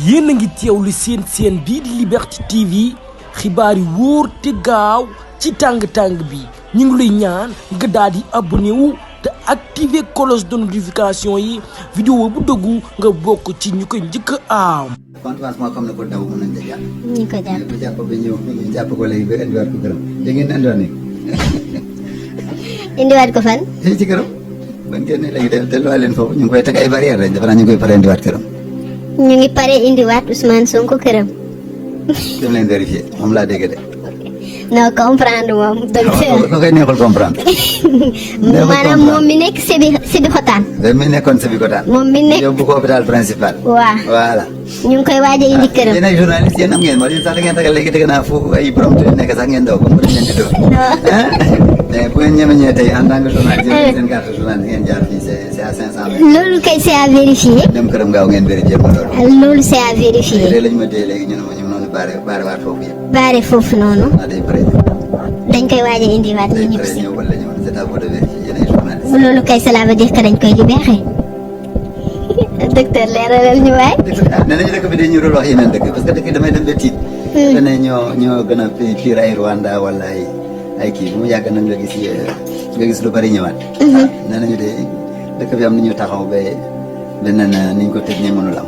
yéen a ngi teewlu seen bii di Liberté TV xibaar yi wóor te gaaw ci tàng-tàng bi ñu ngi lay ñaan nga daal di abonné wu te activer cloche de notification yi vidéo bu dëggu nga bokk ci ñu koy njëkk a am. confiance moo xam ne ko daw mën nañ la jàpp. ñu ko jàpp bu jàpp bi ñëw ñu jàpp ko léegi ba indiwaat ko këram da ngeen indiwaat nii. indiwaat ko fan. fii ci këram ban génne léegi delluwaat leen foofu ñu ngi koy teg ay barrière lañ dafa naa ñu ngi koy pare indiwaat këram. ñu ngi pare indiwaat Ousmane Sonko këram. dem leen vérifier moom laa dégg de. non comprendre moom. docteur nga koy neexul comprendre. maanaam moom mi nekk Sébi Xotaan. mi nekkoon Sébi Xotaan. moom mi nekk yóbbu ko hôpital principal. waaw voilà. ñu ngi koy waaj a indi këram. yéen ay journaliste yéen am ngeen ma yéen sax da ngeen ragal léegi dégg naa foofu ay borom tuuti nekk sax ngeen daw comme bu leen di dóor. mais bu ngeen ñemee tey en tant que journaliste yéen seen carte journaliste ngeen jaar fii c'est à 500 mètres. loolu kay c'est à vérifier. dem këram gaaw ngeen vérifier ma loolu. loolu c'est à vérifier. léegi lañ ma téye léegi ñu ne ma ñu noonu baare waat foofu yëpp. baare foofu noonu. ah day pare. dañ koy waaj a indiwaat ñu day ñëpp pare si. ñëw wala ñëw c'est à vous de vérifier yéen ay journaliste. loolu kay cela veut dire que dañ koy libéré. docteur leeralal ñu waay. nee nañu dëkk bi dañuy doon wax yeneen dëkk parce que dëkk damay dem ba tiit. ne ñoo gën a pire ay Rwanda wala ay kii bu mu yàgg nag nga gis lu bari ñëwaat. nee nañu de dëkk bi am na ñu taxaw ba beneen ni ñu ko tëj nii mënul am.